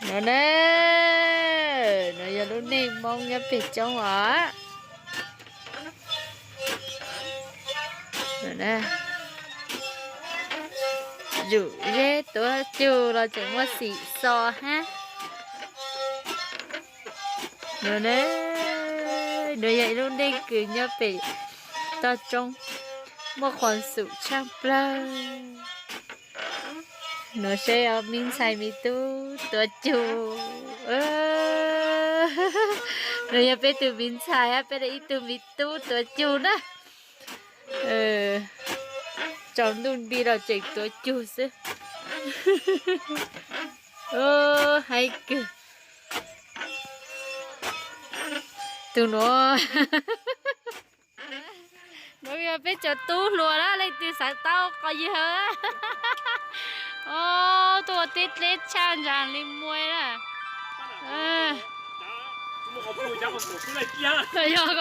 No na, no yog lub neej Hmoob nyob pem roob os. Zuj zeb tuav cug los tseem muaj xim xo hab. No na, no yog ib lub neej kws nyob pem toj roob, muaj khuas xum tshaaj plawg. No seb os, me ntxhais me tub tuav cug. No yog peb tug me ntxhais hab peb ib tug me tub tuav cug na. Tsaus ntuj nti los tseem tuav cug xwb. Haib kawg. Tus nuav, nuav yog peb cov tub hluas na, leej twg xaav tau qos yawg. Tuaj ua teb dleb tshaj ntsag li muaj na. Yog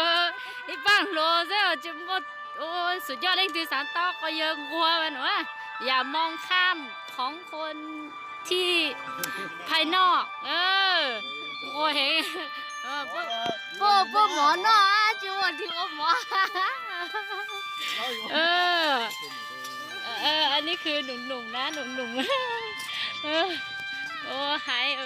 ib paab hluas xwb, tsis muaj, xum coj leej twg xaav tau qos yawg nquag nuav. อย่ามองข้ามของคนที่ภายนอก nquag heev. Puab, puab mov noj, tsis muaj leej twg ua mov. Anib khwv num num na, num num. Ua haiv.